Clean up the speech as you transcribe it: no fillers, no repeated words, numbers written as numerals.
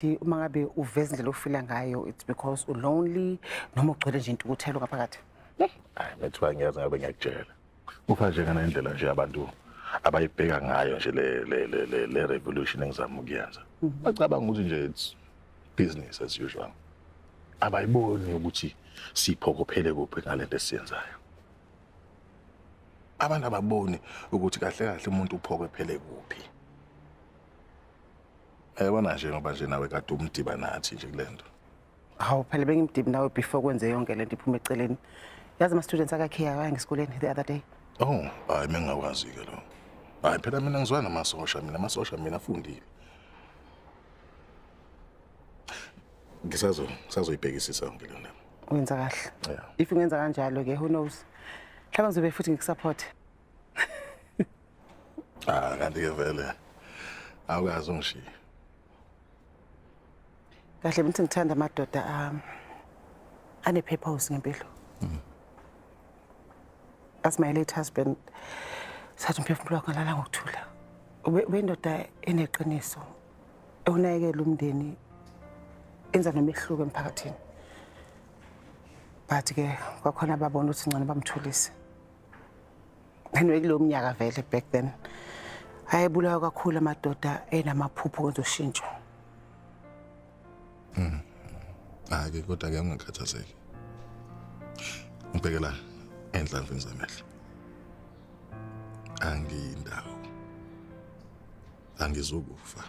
Uma ngabe uveza indlela ofila ngayo, it's because u-lonely noma ugcwele nje intukuthelo ngaphakathi. Hayi, methiwa ngiyazi ngabe ngiyakutshela. Ufa nje ngale ndlela nje abantu abayibheka ngayo nje le revolution engizama ukuyenza. Bacabanga ukuthi nje it's business as usual. Abayiboni ukuthi siphokophele kuphi ngalento esiyenzayo. Abantu ababoni ukuthi kahle kahle umuntu uphokophele kuphi. Yabona nje ngoba nje nawe kade umdiba nathi nje kulento. Hawu, phela bengimdibi nawe before kwenze yonke lento iphume eceleni. Yazi ama-students akakhiya waya ngesikoleni the other day. Oh, hayi, mengingakwazi-ke lo. Hayi phela mina ngizwana namasosha, mina amasosha mina afundile. Ngisazoyibhekisisa yonke le ndaba. Wenza kahle. Yeah. If ungenza kanjalo-ke, who knows, mhlawumbe ngizobe futhi ngikusupport. Ah, kanti-ke vele awukazi ungishiye. Kahle, mithi ngithanda amadoda ane-purpose ngempilo. As my late husband, sathi umphefumulo wakhe ngalala ngokuthula. Ubendoda eneqiniso, ewunakekela umndeni, enza nomehluko emphakathini. But-ke kwakhona babona ukuthi ngcono bamthulise. Anyway, kulowo mnyaka vele back then ayebulawa kakhulu amadoda enamaphupho kwenza ushintsho. Hhayi-ke, kodwa-ke ungakhathazeki. Ngibheke la enhlamvini zamehlo. Angiyindawo. Angizukufa.